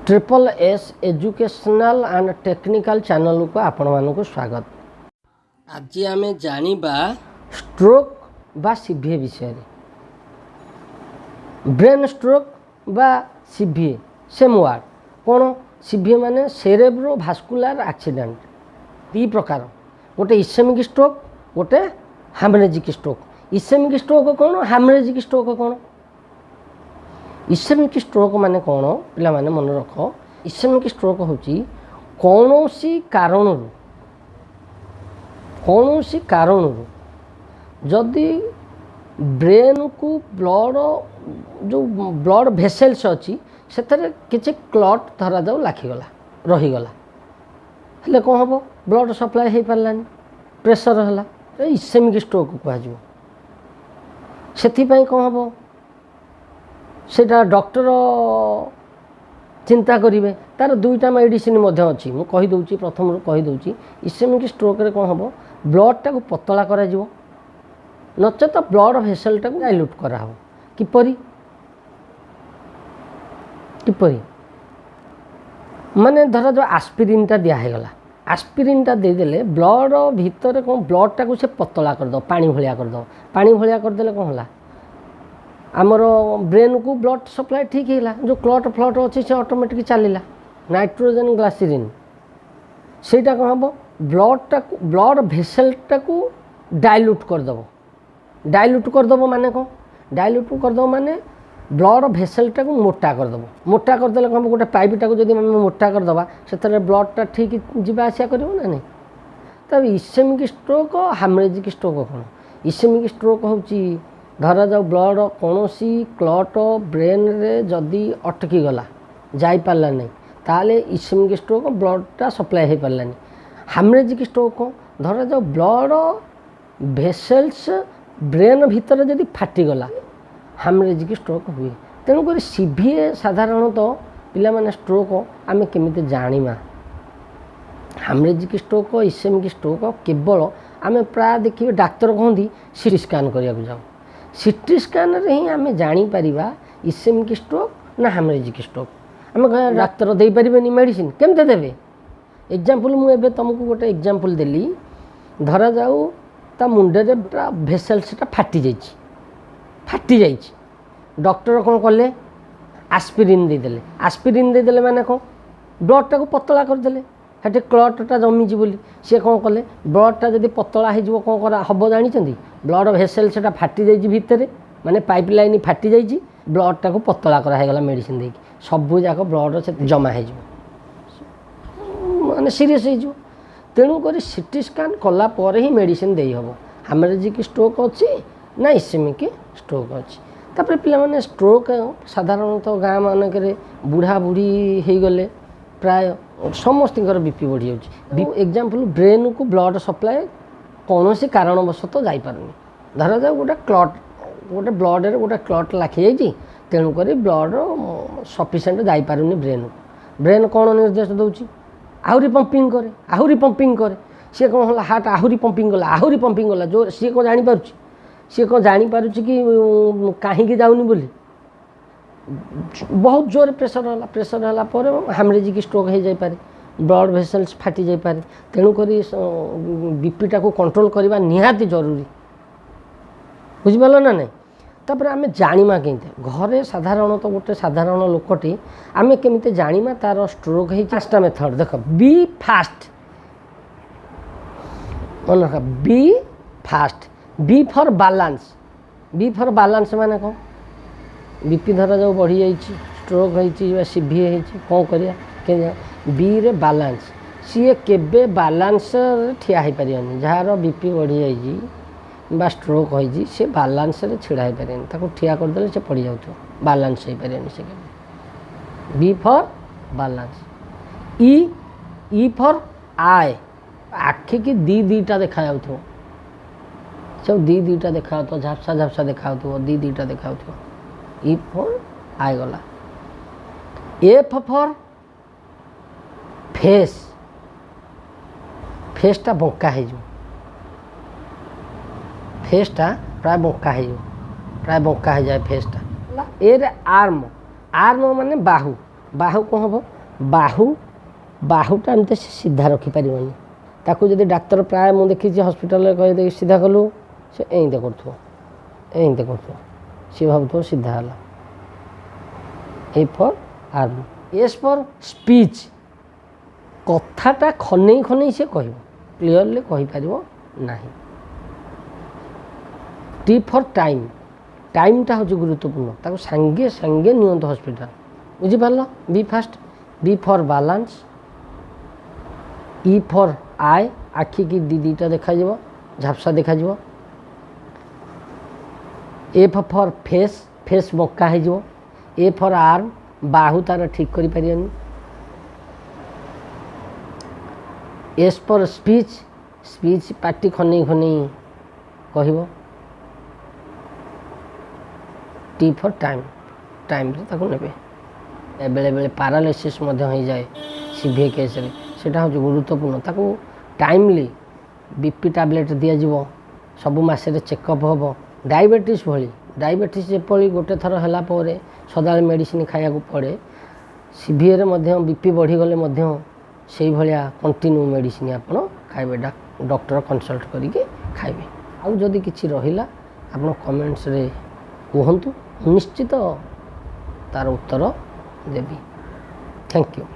Triple S educational and technical ଚ୍ୟାନେଲକୁ ଆପଣମାନଙ୍କୁ ସ୍ୱାଗତ। ଆଜି ଆମେ ଜାଣିବା ଷ୍ଟ୍ରୋକ୍ ବା ସିଭିଏ ବିଷୟରେ। ବ୍ରେନ୍ ଷ୍ଟ୍ରୋକ୍ ବା ସିଭିଏ ସେମ୍ ୱାର୍ଡ଼। କ'ଣ ସିଭିଏ ମାନେ? ସେରେବ୍ରୋ ଭାସ୍କୁଲାର ଆକ୍ସିଡେଣ୍ଟ। ଦୁଇ ପ୍ରକାର, ଗୋଟେ ଇସେମିକ୍ ଷ୍ଟ୍ରୋକ୍, ଗୋଟେ ହାମରେଜିକ୍ ଷ୍ଟ୍ରୋକ୍। ଇସେମିକ୍ ଷ୍ଟ୍ରୋକ୍ କ'ଣ? ହାମରେଜିକ୍ ଷ୍ଟ୍ରୋକ୍ କ'ଣ? ଇସେମିକ୍ ଷ୍ଟ୍ରୋକ୍ ମାନେ କ'ଣ? ପିଲାମାନେ, ମନେ ରଖ, ଇସେମିକ୍ ଷ୍ଟ୍ରୋକ୍ ହେଉଛି କୌଣସି କାରଣରୁ ଯଦି ବ୍ରେନ୍କୁ ବ୍ଲଡ଼, ଯେଉଁ ବ୍ଲଡ଼ ଭେସେଲ୍ସ ଅଛି, ସେଥିରେ କିଛି କ୍ଲଟ୍ ଧରାଯାଉ ଲାଖିଗଲା, ରହିଗଲା, ହେଲେ କ'ଣ ହେବ? ବ୍ଲଡ଼ ସପ୍ଲାଏ ହେଇପାରିଲାନି, ପ୍ରେସର ହେଲା, ଇସେମିକ୍ ଷ୍ଟ୍ରୋକ୍ କୁହାଯିବ। ସେଥିପାଇଁ କ'ଣ ହେବ, ସେଇଟା ଡକ୍ଟର ଚିନ୍ତା କରିବେ। ତା'ର ଦୁଇଟା ମେଡ଼ିସିନ ମଧ୍ୟ ଅଛି, ମୁଁ କହିଦେଉଛି, ପ୍ରଥମରୁ କହିଦେଉଛି। ଇସେମିକ୍ ଷ୍ଟ୍ରୋକ୍ରେ କ'ଣ ହେବ? ବ୍ଲଡ଼ଟାକୁ ପତଳା କରାଯିବ, ନଚେତ ବ୍ଲଡ଼ ଭେସେଲଟାକୁ ଡାଇଲ୍ୟୁଟ୍ କରାହେବ। କିପରି? କିପରି ମାନେ ଧର ଯେଉଁ ଆସ୍ପିରିନ୍ଟା ଦିଆ ହେଇଗଲା। ଆସ୍ପିରିନ୍ଟା ଦେଇଦେଲେ ବ୍ଲଡ଼ ଭିତରେ କ'ଣ, ବ୍ଲଡ଼ଟାକୁ ସେ ପତଳା କରିଦେବ, ପାଣି ଭଳିଆ କରିଦେବ। ପାଣି ଭଳିଆ କରିଦେଲେ କ'ଣ ହେଲା? ଆମର ବ୍ରେନ୍କୁ ବ୍ଲଡ଼ ସପ୍ଲାଏ ଠିକ୍ ହେଇଗଲା। ଯେଉଁ କ୍ଲଟ୍ ଫ୍ଲଟ୍ ଅଛି, ସେ ଅଟୋମେଟିକ୍ ଚାଲିଲା। ନାଇଟ୍ରୋଜେନ୍ ଗ୍ଲାସିରିନ୍, ସେଇଟା କ'ଣ ହେବ? ବ୍ଲଡ଼ଟାକୁ, ବ୍ଲଡ଼ ଭେସେଲଟାକୁ ଡାଇଲ୍ୟୁଟ୍ କରିଦେବ। ଡାଇଲ୍ୟୁଟ୍ କରିଦେବ ମାନେ କ'ଣ? ଡାଇଲ୍ୟୁଟ୍ କରିଦେବ ମାନେ ବ୍ଲଡ଼ ଭେସେଲଟାକୁ ମୋଟା କରିଦେବ। ମୋଟା କରିଦେଲେ କ'ଣ ହେବ? ଗୋଟେ ପାଇପ୍ଟାକୁ ଯଦି ଆମେ ମୋଟା କରିଦେବା, ସେଥିରେ ବ୍ଲଡ଼ଟା ଠିକ୍ ଯିବା ଆସିବା କରିବ ନା ନାହିଁ? ତାପରେ ଇସେମିକ୍ ଷ୍ଟ୍ରୋକ୍, ହାମରେଜିକ୍ ଷ୍ଟ୍ରୋକ୍ କ'ଣ? ଇସେମିକ୍ ଷ୍ଟ୍ରୋକ୍ ହେଉଛି, ଧରାଯାଉ ବ୍ଲଡ଼ କୌଣସି କ୍ଲଟ୍ ବ୍ରେନ୍ରେ ଯଦି ଅଟକିଗଲା, ଯାଇପାରିଲା ନାହିଁ, ତାହେଲେ ଇସେମିକ୍ ଷ୍ଟ୍ରୋକ୍, ବ୍ଲଡ଼ଟା ସପ୍ଲାଏ ହେଇପାରିଲାନି। ହାମରେଜିକ୍ ଷ୍ଟ୍ରୋକ୍ କ'ଣ? ଧରାଯାଉ ବ୍ଲଡ଼ ଭେସେଲ୍ସ ବ୍ରେନ୍ ଭିତରେ ଯଦି ଫାଟିଗଲା, ହାମରେଜିକ୍ ଷ୍ଟ୍ରୋକ୍ ହୁଏ। ତେଣୁକରି ସିଭିଏ ସାଧାରଣତଃ, ପିଲାମାନେ, ଷ୍ଟ୍ରୋକ୍ ଆମେ କେମିତି ଜାଣିବା? ହାମରେଜିକ୍ ଷ୍ଟ୍ରୋକ୍, ଇସେମିକ୍ ଷ୍ଟ୍ରୋକ୍ କେବଳ ଆମେ ପ୍ରାୟ ଦେଖିବେ ଡାକ୍ତର କହନ୍ତି ସିଟି ସ୍କାନ୍ କରିବାକୁ ଯାଉ। ସିଟି ସ୍କାନ୍ରେ ହିଁ ଆମେ ଜାଣିପାରିବା ଇସେମିକ୍ ଷ୍ଟ୍ରୋକ୍ ନା ହାମରେଜିକ୍ ଷ୍ଟ୍ରୋକ୍। ଆମେ କହିବା, ଡାକ୍ତର ଦେଇପାରିବେନି ମେଡ଼ିସିନ, କେମିତି ଦେବେ? ଏକ୍ଜାମ୍ପଲ୍, ମୁଁ ଏବେ ତୁମକୁ ଗୋଟେ ଏକ୍ଜାମ୍ପଲ୍ ଦେଲି। ଧରାଯାଉ ତା ମୁଣ୍ଡରେ ପୁରା ଭେସେଲ୍ସଟା ଫାଟି ଯାଇଛି, ଫାଟି ଯାଇଛି। ଡକ୍ଟର କ'ଣ କଲେ? ଆସ୍ପିରିନ୍ ଦେଇଦେଲେ। ଆସ୍ପିରିନ୍ ଦେଇଦେଲେ ମାନେ କ'ଣ? ବ୍ଲଡ଼ଟାକୁ ପତଳା କରିଦେଲେ। ସେଠି କ୍ଲଟ୍ଟା ଜମିଛି ବୋଲି ସିଏ କ'ଣ କଲେ? ବ୍ଲଡ଼ଟା ଯଦି ପତଳା ହେଇଯିବ, କ'ଣ କରା ହେବ ଜାଣିଛନ୍ତି? ବ୍ଲଡ଼ ଭେସେଲ୍ ସେଟା ଫାଟି ଯାଇଛି ଭିତରେ, ମାନେ ପାଇପ୍ ଲାଇନ୍ ଫାଟି ଯାଇଛି। ବ୍ଲଡ଼ଟାକୁ ପତଳା କରାହେଇଗଲା ମେଡ଼ିସିନ ଦେଇକି। ସବୁ ଯାକ ବ୍ଲଡ଼ ସେ ଜମା ହେଇଯିବ, ମାନେ ସିରିୟସ୍ ହେଇଯିବ। ତେଣୁକରି ସିଟି ସ୍କାନ୍ କଲା ପରେ ହିଁ ମେଡ଼ିସିନ ଦେଇହେବ, ହାମରେଜିକ୍ ଷ୍ଟ୍ରୋକ୍ ଅଛି ନା ଇସେମିକ୍ ଷ୍ଟ୍ରୋକ୍ ଅଛି। ତାପରେ ପିଲାମାନେ, ଷ୍ଟ୍ରୋକ୍ ସାଧାରଣତଃ ଗାଁ ମାନଙ୍କରେ ବୁଢ଼ା ବୁଢ଼ୀ ହେଇଗଲେ ପ୍ରାୟ ସମସ୍ତଙ୍କର ବି ପି ବଢ଼ିଯାଉଛି। ଏକ୍ଜାମ୍ପଲ୍, ବ୍ରେନ୍କୁ ବ୍ଲଡ଼ ସପ୍ଲାଏ କୌଣସି କାରଣବଶତଃ ଯାଇପାରୁନି। ଧରାଯାଉ ଗୋଟେ କ୍ଲଟ୍, ଗୋଟେ ବ୍ଲଡ଼ରେ ଗୋଟେ କ୍ଲଟ୍ ଲାଖିଯାଇଛି, ତେଣୁକରି ବ୍ଲଡ଼ ସଫିସିଏଣ୍ଟ ଯାଇପାରୁନି ବ୍ରେନ୍କୁ। ବ୍ରେନ୍ କ'ଣ ନିର୍ଦ୍ଦେଶ ଦେଉଛି? ଆହୁରି ପମ୍ପିଂ କରେ, ଆହୁରି ପମ୍ପିଂ କରେ। ସିଏ କ'ଣ ହେଲା? ହାର୍ଟ ଆହୁରି ପମ୍ପିଂ କଲା, ଆହୁରି ପମ୍ପିଂ କଲା। ଯେଉଁ ସିଏ କ'ଣ ଜାଣିପାରୁଛି? ସିଏ କ'ଣ ଜାଣିପାରୁଛି କି କାହିଁକି ଯାଉନି ବୋଲି? ବହୁତ ଜୋରେ ପ୍ରେସର ହେଲା। ପ୍ରେସର ହେଲା ପରେ ହାମରେଜିକ୍ ଷ୍ଟ୍ରୋକ୍ ହେଇଯାଇପାରେ, ବ୍ଲଡ଼ ଭେସେଲ୍ସ ଫାଟି ଯାଇପାରେ। ତେଣୁକରି ବିପିଟାକୁ କଣ୍ଟ୍ରୋଲ୍ କରିବା ନିହାତି ଜରୁରୀ। ବୁଝିପାରିଲ ନା ନାହିଁ? ତାପରେ ଆମେ ଜାଣିମା କେମିତି? ଘରେ ସାଧାରଣତଃ ଗୋଟେ ସାଧାରଣ ଲୋକଟି ଆମେ କେମିତି ଜାଣିମା ତାର ଷ୍ଟ୍ରୋକ୍ ହେଇଛି? ପାଞ୍ଚଟା ମେଥଡ଼ ଦେଖ। ବି ଫାଷ୍ଟ, ମନେ ରଖ, B first, B for balance. B for balance ମାନେ କ'ଣ? ବିପି ଧରାଯାଉ ବଢ଼ିଯାଇଛି, ଷ୍ଟ୍ରୋକ୍ ହେଇଛି ବା ସିଭିଏ ହେଇଛି, କ'ଣ କରିବା କେମିତି? ବିରେ ବାଲାନ୍ସ। ସିଏ କେବେ ବାଲାନ୍ସରେ ଠିଆ ହେଇପାରିବନି। ଯାହାର ବିପି ବଢ଼ିଯାଇଛି ବା ଷ୍ଟ୍ରୋକ୍ ହେଇଛି, ସେ ବାଲାନ୍ସରେ ଛିଡ଼ା ହେଇପାରିବନି। ତାକୁ ଠିଆ କରିଦେଲେ ସେ ପଡ଼ିଯାଉଥିବ, ବାଲାନ୍ସ ହେଇପାରିବନି ସେ କେବେ। B for balance. E, E for eye। ଆଖିକି ଦୁଇ ଦୁଇଟା ଦେଖାଯାଉଥିବ, ସବୁ ଦୁଇ ଦୁଇଟା ଦେଖାଯାଉଥିବ, ଝାପ୍ସା ଝାପ୍ସା ଦେଖାଯାଉଥିବ, ଦୁଇ ଦୁଇଟା ଦେଖାଯାଉଥିବ। ଇ ଫର୍ I ଗଲା। F for face. ଫେସ୍ଟା ବଙ୍କା ହେଇଯିବ, ଫେସ୍ଟା ପ୍ରାୟ ବଙ୍କା ହେଇଯିବ, ପ୍ରାୟ ବଙ୍କା ହେଇଯାଏ ଫେସ୍ଟା। ଏରେ ଆର୍ମ। ଆର୍ମ ମାନେ ବାହୁ। ବାହୁ କ'ଣ ହେବ? ବାହୁ, ବାହୁଟା ଏମିତି ସେ ସିଧା ରଖିପାରିବନି। ତାକୁ ଯଦି ଡାକ୍ତର ପ୍ରାୟ ମୁଁ ଦେଖିଛି ହସ୍ପିଟାଲରେ କହିଦେଇକି ସିଧା କଲୁ, ସେ ଏମିତି କରୁଥିବ, ଏମିତି କରୁଥିବ, ସିଏ ଭାବୁଥିବ ସିଧା ହେଲା। A for arm. S for speech, କଥାଟା ଖନେଇ ଖନେଇ ସେ କହିବ, କ୍ଲିଅରଲି କହିପାରିବ ନାହିଁ। ଟି ଫର୍ ଟାଇମ୍, ଟାଇମ୍ଟା ହେଉଛି ଗୁରୁତ୍ୱପୂର୍ଣ୍ଣ, ତାକୁ ସାଙ୍ଗେ ସାଙ୍ଗେ ନିଅନ୍ତୁ ହସ୍ପିଟାଲ, ବୁଝିପାରିଲ? B first, B for balance, E for eye, ଆଖିକି ଦୁଇ ଦୁଇଟା ଦେଖାଯିବ, ଝାପ୍ସା ଦେଖାଯିବ। ଏଫ୍ ଫର୍ ଫେସ୍, ଫେସ୍ ବଙ୍କା ହେଇଯିବ। ଏ ଫର୍ ଆର୍ମ, ବାହୁ ତାର ଠିକ୍ କରିପାରିବନି। ଏସ୍ ଫର୍ ସ୍ପିଚ୍, ସ୍ପିଚ୍ ପାଟି ଖନେଇ ଖନେଇ କହିବ। ଟି ଫର୍ ଟାଇମ୍, ଟାଇମ୍ରେ ତାକୁ ନେବେ। ବେଳେବେଳେ ପାରାଲିସିସ୍ ମଧ୍ୟ ହେଇଯାଏ ସିଭିଏ କେସ୍ରେ, ସେଇଟା ହେଉଛି ଗୁରୁତ୍ୱପୂର୍ଣ୍ଣ। ତାକୁ ଟାଇମଲି ବି ପି ଟ୍ୟାବଲେଟ୍ ଦିଆଯିବ, ସବୁ ମାସରେ ଚେକଅପ୍ ହେବ। ଡାଇବେଟିସ୍ ଭଳି, ଡାଇବେଟିସ୍ ଯେପରି ଗୋଟେ ଥର ହେଲା ପରେ ସଦାବେଳେ ମେଡ଼ିସିନ ଖାଇବାକୁ ପଡ଼େ, ସିଭିଏରେ ମଧ୍ୟ ବି ପି ବଢ଼ିଗଲେ ମଧ୍ୟ ସେଇଭଳିଆ କଣ୍ଟିନ୍ୟୁ ମେଡ଼ିସିନ ଆପଣ ଖାଇବେ, ଡକ୍ଟର କନସଲ୍ଟ କରିକି ଖାଇବେ। ଆଉ ଯଦି କିଛି ରହିଲା ଆପଣ କମେଣ୍ଟସରେ କୁହନ୍ତୁ, ନିଶ୍ଚିତ ତାର ଉତ୍ତର ଦେବି। Thank you.